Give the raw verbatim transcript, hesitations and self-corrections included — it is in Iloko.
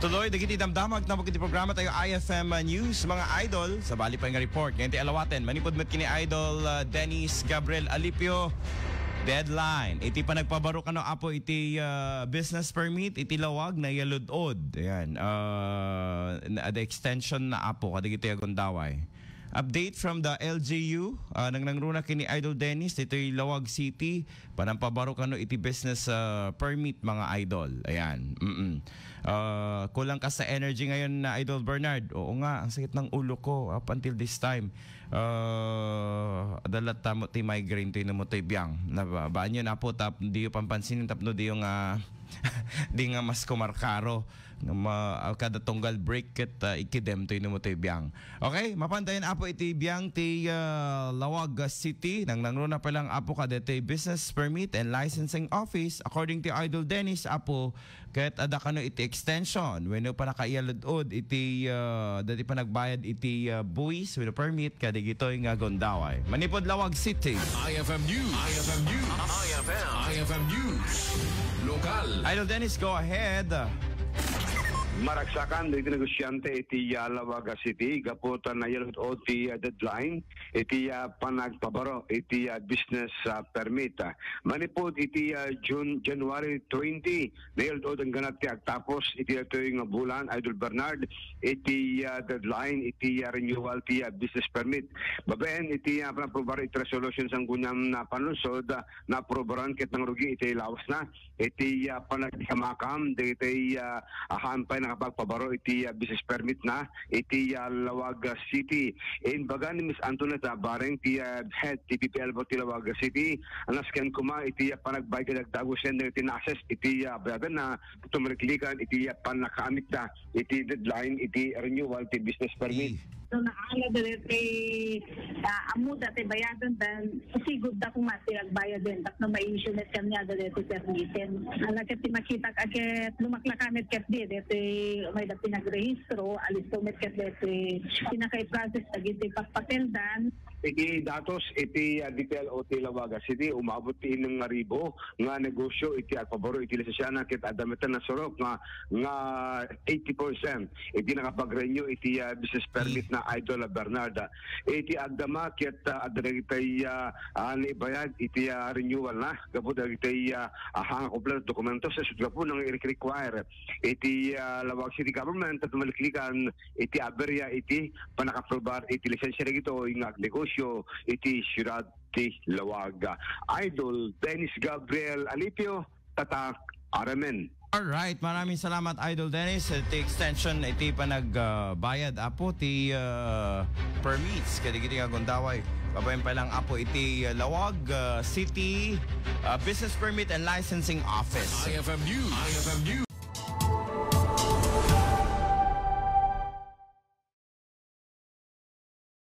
Tuloy dagiti damdamag na iti programa tayo, I F M News, mga idol. Sabali pay nga report ngayon ti alawaten, manipud met kini Idol, ah, Dennis Gabriel Alipio. Deadline iti panagpabaro kano, Apo, iti, ah, business permit iti lawag na iyalud-od. Ayan. Ah, na, the extension na, Apo, kadagiti agundaway. Update from the L G U, ah, nangnangruna kini Idol Dennis, ditoy Lawag City, panagpabaro kano iti business, ah, permit, mga idol. Ayan. Mm-mm. Ah, kulang ka sa energy ngayon na, Idol Bernard. Oo nga, ang sakit ng ulo ko up until this time. Ah, dalat tamo ti migraine to, ino mo toy biang. Naba-, baan yun, Apo, tap-, diyo pampansin, tapno diyo nga, di nga mas kumarkaro. Nga ma-, kada tunggal break ket, ah, ikidem to, ino mo toy biang. Okay, mapantayan, Apo, iti biang ti, ah, Lawag City. Nangnangruna pa lang, Apo, kadeti business permit and licensing office. According to Idol Dennis, Apo, ket adda kano iti extension wenno panakaiyalud-od iti, ah, dati panagbayad iti, ah, buwis wenno permit kadagitoy nga gundaway. Manipud Lawag City. I F M News. I F M News. I F M. I F M News. Lokal. Idol Dennis, go ahead. Maragsakan dagiti negosyante iti, ah, Lawag City gapu ta naiyalud-od ti, ah, deadline iti, ah, panagpabaro iti, ah, business, ah, permit. Ah, manipud iti, ah, June, January twenty, naiyalud-od, inggana ti agtapos iti daytoy nga bulan, Idol Bernard, iti, ah, deadline iti, ah, renewal ti, ah, business permit. Babaen iti, ah, panaprobar iti resolution sang guniam na panulsod, ah, naaprobaran ket nangrugi iti lawasna iti, ah, panagkamakam dagiti, ah, ahan pay nakapagpabaro iti, ah, business permit na iti, ah, Lawag, ah, City. Imbaga ni Miss Antoinette, ah, Bareng ti, ah, head ti P P L ti Lawag, ah, City, nasken koma iti, ah, panagbayad dagdagusen dagiti na-assess iti, ah, bayadanna, tumaliklikan iti, ah, pannakaamitta iti deadline iti renewal ti business permit. I- No, naala dagiti, ah, ammoda ti bayadan, then sigurda koma ti agbayaden tapno ma-issue met kaniada dagiti permiten. Ala ket ti makitak a ket lumaklakan met ket di, dagiti mayda pinagrehistro, alisto met ket dagiti pinaka-i-process dagiti papapeldan. Iti datos iti, ah, D P L O ti Lawag City, umabot ti innem nga ribu nga negosyo iti agpabaro iti lisensiana ket adda met nasurok nga, nga eighty percent iti nakapag-renew iti, ah, business permit na, Idol Bernard. Iti agdama ket, ah, adda dagiti, ah, ah, naibayad iti, ah, renewal na gapu dagiti, ah, ah, nga kompleto dokumento sa sud gapu nang i-require iti, ah, Lawag City Government at maliklikan iti aberya iti panakaprobar iti lisensia dagitoy nga agnegosyo iti siudad ti Lawag. Idol Dennis Gabriel Alipio, Tatak R M N. Alright, maraming salamat, Idol Dennis. Iti extension iti panag, ah, bayad, Apo, ti, ah, permits kadagiti nga gundaway. Babaen pay lang, Apo, iti, ah, Lawag, ah, City, ah, Business Permit and Licensing Office. I F M News. I F M News.